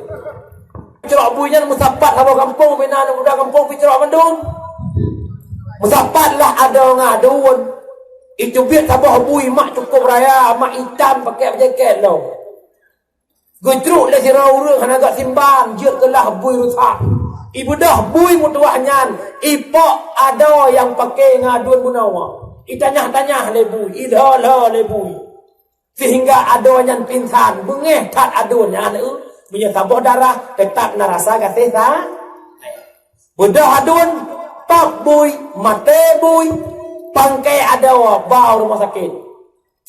Picrok Bui nyan meusapat saboh gampông, bina aneuk muda gampông picrok mandum. Meusapat lah adoe ngon aduen. Iteubiet saboh bui mak cukôp raya, mak itam pakèk jakét lom. Geucruk lé sidroe ureueng hana göt simban, jeuet keulah bui rusak. Ibeudôh bui meutuwah nyan, ipok adoe nyang pake ngon aduen bunoe. Itanyah-tanyah lé bui, ilhô-lhô lé bui. Sehingga adoe nyan pingsan, beungéh that aduen nyan, eh, meunyoe saboh darah, teutap na rasa gaséh sa-, beudôh aduen, pap bui, maté bui, pangkai adoe ba u rumoh sakét.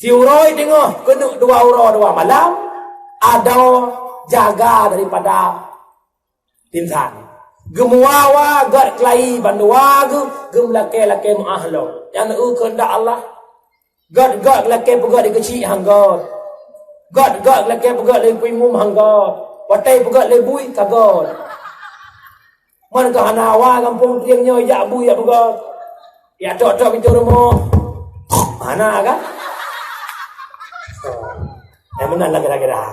Siuroe teungoh keuneuk dua uroe dua malam, adoe jaga daripada pingsan. Geumeuwa-wa göt keulayi bandua geuh, geumeulakée-lakée meuáh lom. Nyan eu keuheundak Allah. Göt-göt lakée peugöt lé Geuchik han göt. Göt-göt lakée peugöt lé Teungku Imum han göt. Watée peugöt lé bui ka göt. Man ka hana wa gampông Trieng nyoe jak bui jak peugöt. Jak trok-trok pintoe rumoh. Hana kan? Nyang meunan lagée-lagée dah.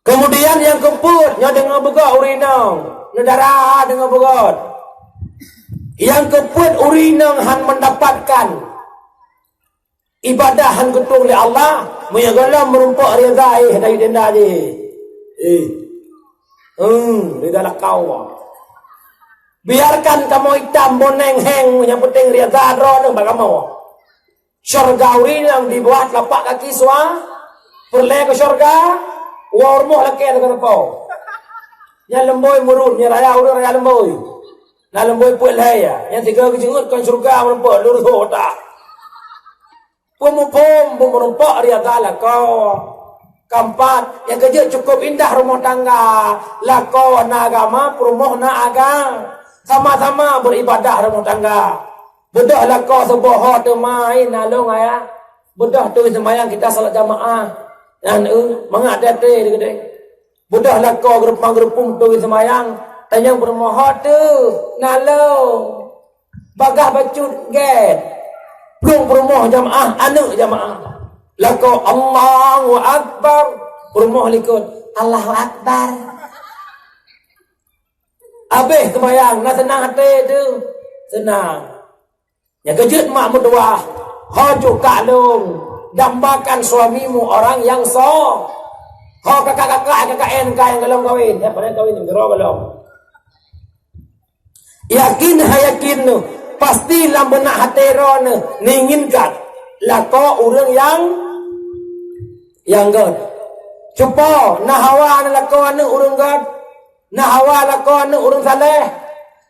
Keumudian nyang keupeuet nyoe deungoe beugöt ureueng inong, neudara deungoe beugöt. Nyang keupeuet ureueng inong han meundapatkan ibadah han geutueng lé Allah, meunyoe gohlom meurumpok rida, eh, dari tenda jih. Eh. Hmm, rida lakau. Biarkan kamoe itam boneng heng, nyang penting rida droeneuh bak kamoe. Syeuruga ureueng nyang di bawah telapak kaki sua, peureulée keu syeuruga, woe rumoh lakée teuka teupeu. Nyan leumbôi murun, nyan raya ureueng raya leumbôi. Na leumbôi peuet lhée ya, nyan tiga geujeungeut kon syeuruga meurumpok, lurus ho dah. Peumuphom, peumeurumpok riyada lakoe. Keumpat, nyang keujeuet cukup indah rumoh tangga. Lakoe na agama, peurumoh na aga-, sama-sama beuribadah rumoh tangga. Beudôh lakoe suboh ho teuma, hai nalông ayah. Beudôh turi seumayang kita salat jamaah. Nyan, eh, mangat até-até di keudée. Beudôh lakoe geureupang-geureupung turi seumayang. Tanyong peurumoh ho teuh, nalông. Bagaih bacut gét. Plueng peurumoh jamaah, aneuk jamaah. Lakoe Allahu Akbar. Peurumoh likot, Allahu Akbar. Abéh seumayang, na seunang até teuh. Seunang. Nyang keujeuet mak meutuwah, "Ho cuka lôn, dambakan suamimu orang yang so-," Ho kakak-kakak, K K N, ka nyang golom kawin, ya, padahai kawin nyang keudroe golom. Yakin, hai yakin neuh, pasti lam beunak até droeneuh neunginginkan lakoe ureuëng nyang, nyang gét. Cupo, na hawa neuh lakoe aneuëk ureuëng gét, na hawa lakoe aneuëk ureuëng saleh,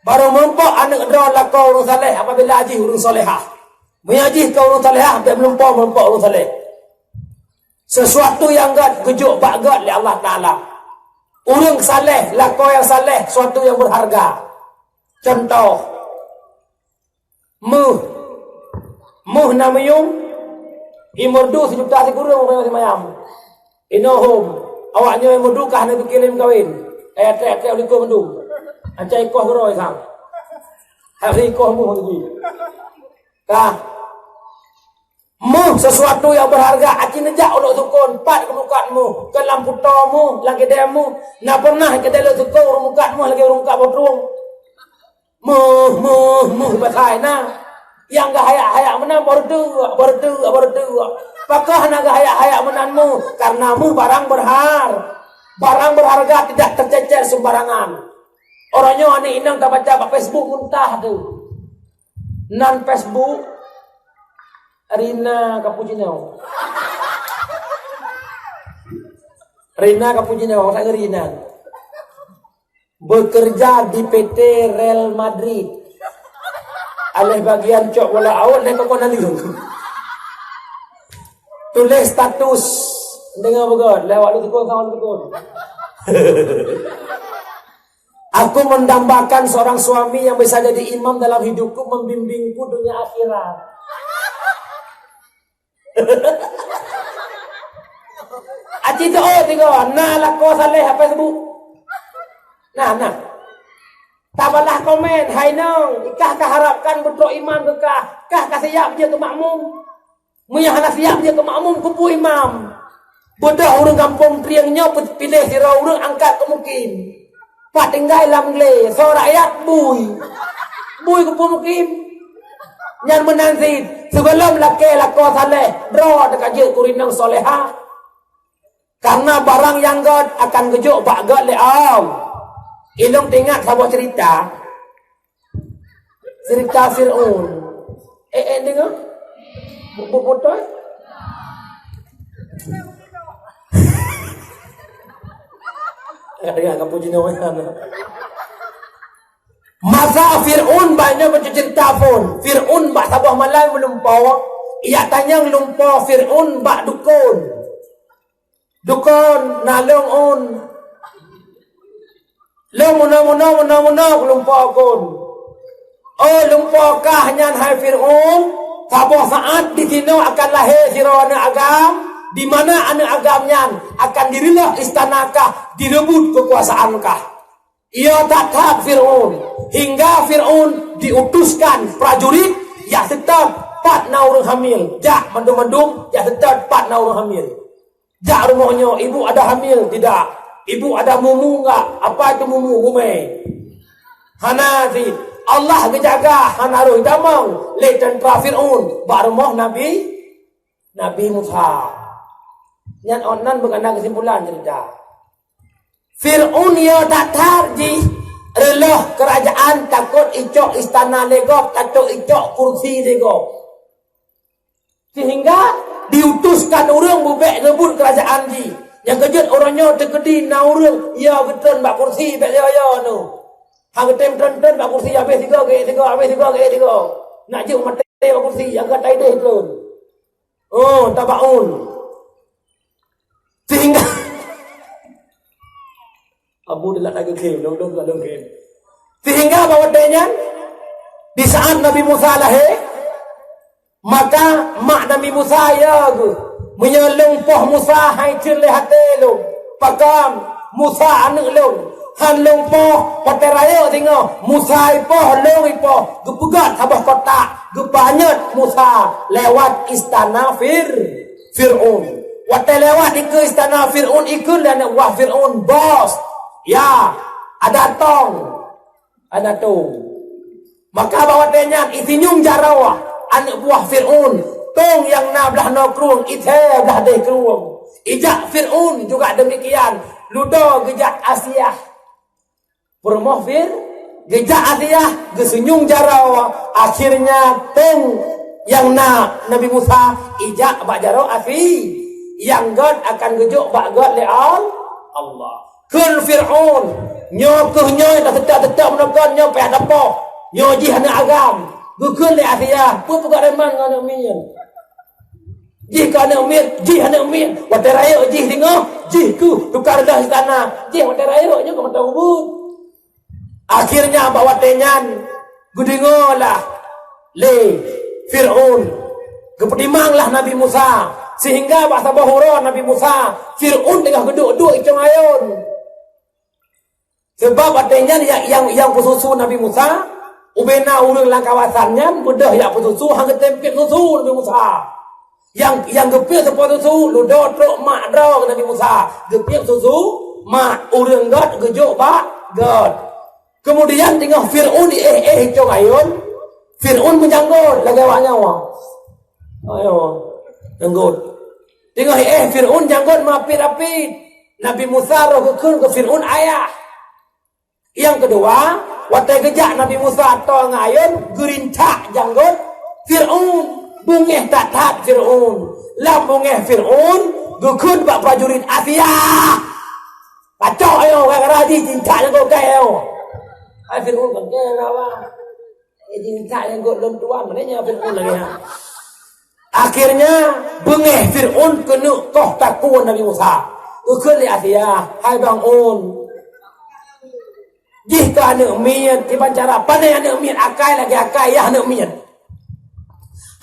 barô meurumpok aneuëk droe lakoe ureuëng saleh apabila jih ureuëng salehah. Meunyoe jih keu ureuëng salehah, bék meureumpok-meureumpok ureuëng saleh. Sesuatu nyang gét geujok bak gét lé Allah Taala. Ureuëng saleh, lakoe nyang saleh, sesuatu nyang berharga. Contoh, méuh. Méuh na meuyuem, imeurdu sijuta sikureueng ureuëng simayam. Inoe hom, awak nyoe imeurdu kah na pikée lé meukawen. Eh, trek-trek likot mandum. Ancai ikoh keudroe sang. Hari ikoh méuh lagi. Kah. Méuh sesuatu nyang berharga, aci neujak ulok sukon, pat geumukat méuh, keu lam puto méuh, lam keudè méuh, na pernah keudè lôn sukon ureuëng mukat méuh lagée ureuëng mukat botrong. Méuh, méuh, méuh, pasai na. Nyang geuhayak-hayak meunan baru deuek, baru deuek, baru deuek. Pakon na geuhayak-hayak meunan méuh, karena méuh barang berhar-, barang berharga tidak tercecer sembarangan. Orang nyoe aneuk inong tabaca bak Facebook muntah tu. Nan Facebook, Rina Cappuccino. Rina Cappuccino, sangat Rina. Bekerja di P T Real Madrid. Aleh bagian cok bola out, leh kokon naleueng. Tuléh status, deungoe beugöt, lewat lu tukon, sama lu tukon. Aku mendambakan seorang suami yang bisa jadi imam dalam hidupku, membimbingku dunia akhirat. Aci teuôt tiga, na lakoe saleh apa sebut? Nah, nah. Tabalah komen, hai nong, ikah ka harapkan beutôi imam keu kah, kah ka siap jeuet keu makmum? Meunyoe hana siap jeuet keu makmum, keupeue imam? Beudôh ureuëng gampông Trieng nyoe piléh sidroe ureuëng angkat keu mukim. Pat tinggai lam glé, soe rakyat bui. Bui keupeue mukim? Nyan meunan cit, sigohlom lakée lakoe saleh, droe teuka jeuet keu ureuëng inong soleha. Karena barang nyang gét akan geujok bak gét lé Allah. Ilong teuingat saboh cerita. Cerita Fir'aun. Eh, eh, dengar? Bu-, bu-, betul? Dengar, dengar, kampung Cina orang. Masa Fir'aun banyak baca cerita pun. Fir'aun bak saboh malam meulumpoe, ia tanyong lumpoe Fir'aun bak dukon. Dukon, na lôn un. Lôn meunoe-meunoe, meunoe-meunoe, lumpoe kon. Oh, lumpoe kah nyan hai Fir'aun, saboh saat di sinoe akan lahé sidroe aneuëk agam, di mana aneuëk agam nyan akan direulôh istana kah, direubot keukuasaan kah. Iya that-that Fir'aun, hingga Fir'aun diutuskan prajurit, jak seutôt pat na ureuëng hamil, jak mandum-mandum, jak seutôt pat na ureuëng hamil. Jak rumoh nyoe, ibu ada hamil tidak? Ibu ada mumu enggak? Apa itu mumu? Gumé. Hana cit. Allah geujaga hana roh damong lé teuntara Fir'aun bak rumoh Nabi, Nabi Musa. Nyan ôn nan beugana keusimpulan cerita. Fir'aun ya that-that jih reulôh keurajaan takot icok istana lé gob, takot icok kursi lé gob. Sehingga diutuskan ureuëng bubek ngeubut keurajaan jih. Nyang keujeuet uroe nyoe teukeudi na ureuëng ya geutreun bak kursi bék yo-yo nyoe. Ha geutem treun-treun bak kursi, habéh tiga gét tiga, habéh tiga gét tiga. Nak jeuet maté bak kursi, nyang ka taideh treun. Oh, tabaun. Sehingga Abu dilak lagi khem, dong-dong dilak dong khem. Sehingga bak watée nyan, di saat Nabi Musa lahé, maka mak Nabi Musa ya geuh, meunyoe lôn poh Musa hai cen lé até lôn, pakon Musa aneuëk lôn, han lôn poh, watée rayeuk singoh, Musa ipoh, lôn ipoh, geupeugét saboh kotak, geupanyöt Musa lewat istana Fir-, Fir'aun. Watée lewat dikeue istana Fir'aun, ikheun lé aneuëk buah Fir'aun, "Bos, ya, ada tong, ada tong." Maka bak watée nyan isinyueng jaroe aneuëk buah Fir'aun, tong nyang na blaih noe krueng, ithée blaih deh krueng. Ijak Fir'aun juga demikian, ludo geujak Asiah. Peurumoh Fir-, Geujak Asiah, geuseunyum jaroe, akhirnya tong nyang na Nabi Musa ijak bak jaroe Asi, nyang gét akan geujok bak gét lé Al-, Allah. Kheun Fir'aun, "Nyoe kheueh nyoe taseutôt-seutôt meunoe kon nyoe payah tapoh. Nyoe jih aneuk agam." Geukheun lé Asiah, "Peue peugah reman ngon aneuk miet? Jih keu aneuk miet, jih aneuk miet. Watée rayeuk jih singoh, jih kheueh tukang reudah istana. Jih watée rayeuk nyoe keu mata ubit." Akhirnya bak watée nyan geudeungoe lah lé Fir'aun, geupeutimang lah Nabi Musa, sehingga bak saboh uroe Nabi Musa, Fir'aun teungoh geuduek-duek i cong ayôn. Sabab watée nyan nyang, nyang, nyang peususu Nabi Musa, ubena ureuëng lam kawasan nyan beudôh jak peususu, hana geutém piep susu Nabi Musa. Nyang, nyang geupiep seupôt susu, ludoe trok mak droe keu Nabi Musa. Geupiep susu mak, ureuëng gét geujok bak gét. Keumudian teungoh Fir'aun iéh-éh i cong ayôn, Fir'aun meujanggot lagée awak nyoe. Ayo, janggot. Teungoh iéh Fir'aun janggot meuapit-apit. Nabi Musa roh geukheun keu Fir'aun ayah. Nyang keudua, watée geujak Nabi Musa toe ngon ayôn, geurintak janggot Fir'aun. Beungéh that-that Fir'aun. Lam beungéh Fir'aun, geukheun bak prajurit, "Asiah! Pacok ayo, gara-gara jih rintak janggot kayée ayo." Hai Fir'aun, kan kayée rawa. Jadi, minta nyang gét lôn tuan, mana nya Fir'aun lagée nyan. Akhirnya, beungéh Fir'aun keuneuk koh takue Nabi Musa. Geukheun lé Asiah, "Hai bang ôn, jih keu aneuk miet, kiban cara pané aneuk miet akai lagée akai yah aneuk miet.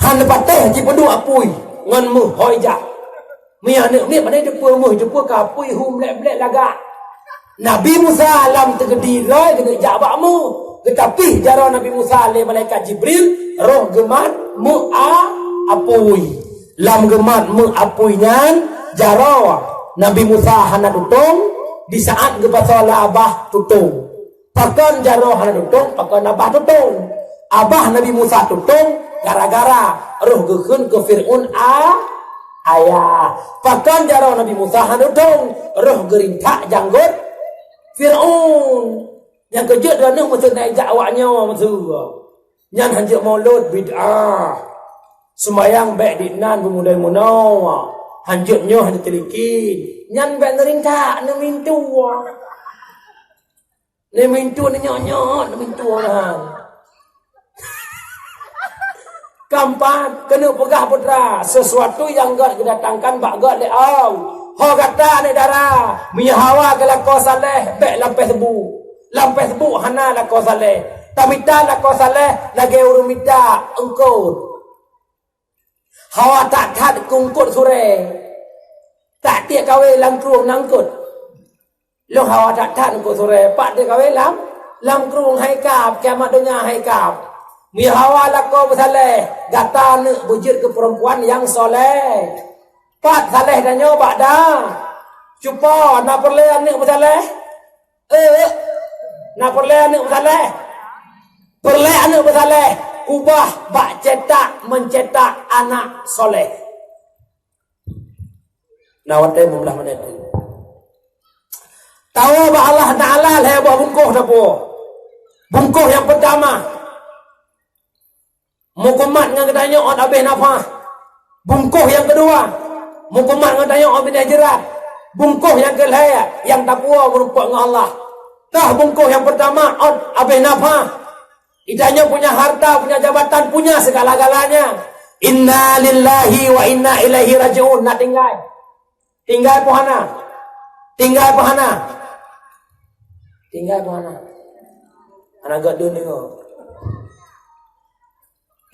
Han patéh jipeuduek apui ngon méuh hôi jak." Meunyoe aneuk miet, pane teupeue méuh, teupeue ka apui hu blek-blek lagak. Nabi Musa lam teugeudi droe keuneuk jak bak méuh. Geutapih jaroe Nabi Musa lé malaikat Jibril, roh geumat méuh a-, apui. Lam geumat méuh apui nyan, jaroe Nabi Musa hana tutong, di saát geupasoe lé abah tutong. Pakon jaroe hana tutong, pakon abah tutong? Abah Nabi Musa tutong gara-gara roh geukheun keu Fir'aun a-, ayah. Pakon jaroe Nabi Musa hana tutong? Roh geurintak janggot Fir'aun. Nyang keujeuet droeneuh meuseue na ijak awak nyoe meuseue. Nyan hanjeuet mulod bid'ah. Seumayang bék di nan beumulai meunoe. Hanjeuet nyoe hana teulikén. Nyan bék neurintak, neumintu. Neumintu, neunyok-nyok, neumintu nyan. Keempat, keuneuk peugah peue teuma, sesuatu nyang gét geudatangkan bak gét lé Allah. Ho gata aneuk dara, meunyoe hawa keu lakoe saleh, bék lam Facebook. Lam Facebook hana lakoe saleh. Tamita lakoe saleh lagée ureuëng mita eungkôt. Hawa that-that keu eungkôt surée. Tak tiek kawé lam krueng na eungkôt. Lôn hawa that-that eungkôt surée, pat tiek kawé lam, lam krueng hai kab, kiamat donya hai kab. Meunyoe hawa lakoe beusaleh, gata aneuk beujeuet keu peurempuan nyang soleh. Pat saleh tanyoe bak da. Cupo, na peureulée aneuk beusaleh? Eh, na peureulée aneuk beusaleh? Peureulée aneuk beusaleh, ubah bak cetak, mencetak anak soleh. Na watée meublah manét. Tawoe bak Allah Taala lhée boh bungkôh tapuwoe. Bungkôh nyang peutama, meukumat ngon geutanyoe ôt abéh nafah. Bungkôh nyang keudua, meukumat ngon geutanyoe ôt binéh jeurat. Bungkôh nyang keulhée nyang tapuwoe meurumpok ngon Allah. Tah bungkôh nyang peutama ôt abéh nafah. Geutanyoe punya harta, punya jabatan, punya segala-galanya. Inna lillahi wa inna ilaihi raji'un. Na tinggai. Tinggai peue hana? Tinggai peue hana? Tinggai peue hana? Hana gét deungoe.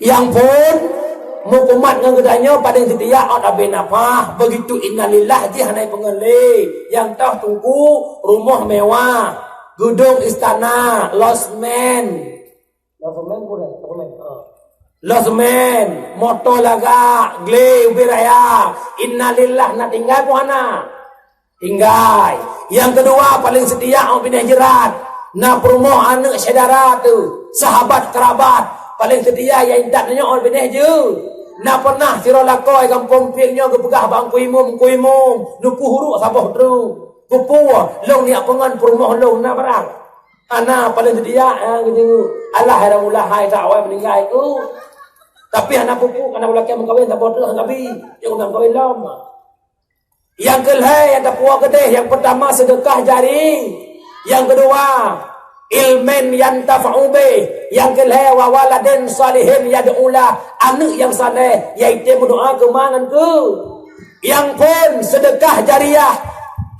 Nyang phon, meukumat ngon geutanyoe paléng seutia ôt abéh nafah. Begitu innalillah jih hana peungeut lé. Nyang toh teungku, rumoh mewah, geudong istana, losmen. Losmen pun dah, losmen. Ha. Losmen, moto lagak, glé ubé raya. Innalillah na tinggai peue hana? Tinggai. Nyang keudua paléng seutia ôt binéh jeurat. Na peurumoh aneuk syedara teuh, sahabat kerabat. Paléng seutia nyang intat nyoe ôt binéh jeuet. Na peunah sidroe lakoe gampông pieng nyoe geupeugah bak Teungku Imum, "Teungku Imum, neupeuhuruk saboh treuk." Keupeue, lôn neujak peungon peurumoh lôn na barang. Hana paléng seutia, ha, geujeuet. Alah, hana mula hai that awai meuninggai tu. Tapi hana pupuk, hana ulakée meukawen, saboh teuk Nabi, nyang ureuëng kawin lom. Nyang keulhée nyang tapuwoe keudeh, nyang peurtama seudeukah jari, nyang keudua ilmin yantafa'u bih, nyang keulhée wa waladin shalihin yad'u lah, aneuëk nyang saleh nyang item meudoa keu ma ngon keu. Nyang phon seudeukah jariah,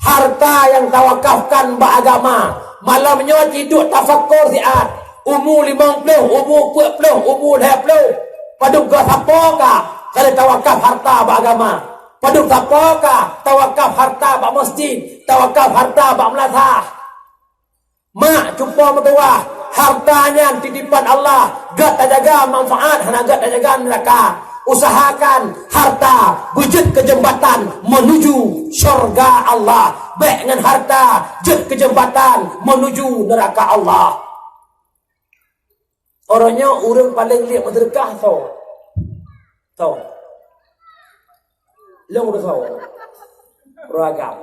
harta nyang tawakafkan bak agama. Malam nyoe jiduek tafakkur siat, umu limong ploh, umu peuet ploh, umu lhée ploh. Padub ka sapo ka, ka lheueh tawakaf harta bak agama. Padub sapo ka, tawakaf harta bak masjid, tawakaf harta bak meulasah. Mak cupo meutuwah, harta nyan titipan Allah, gét tajaga manfaat, hana gét tajaga neuraka. Usahakan harta beujeuet keu jeumbatan meunuju syurga Allah. Bék ngon harta jeuet keu jeumbatan meunuju neuraka Allah. Uroe nyoe ureuëng paléng liek meuseudeukah soe? Soe? Lôn ureuëng soe? Ureuëng agam.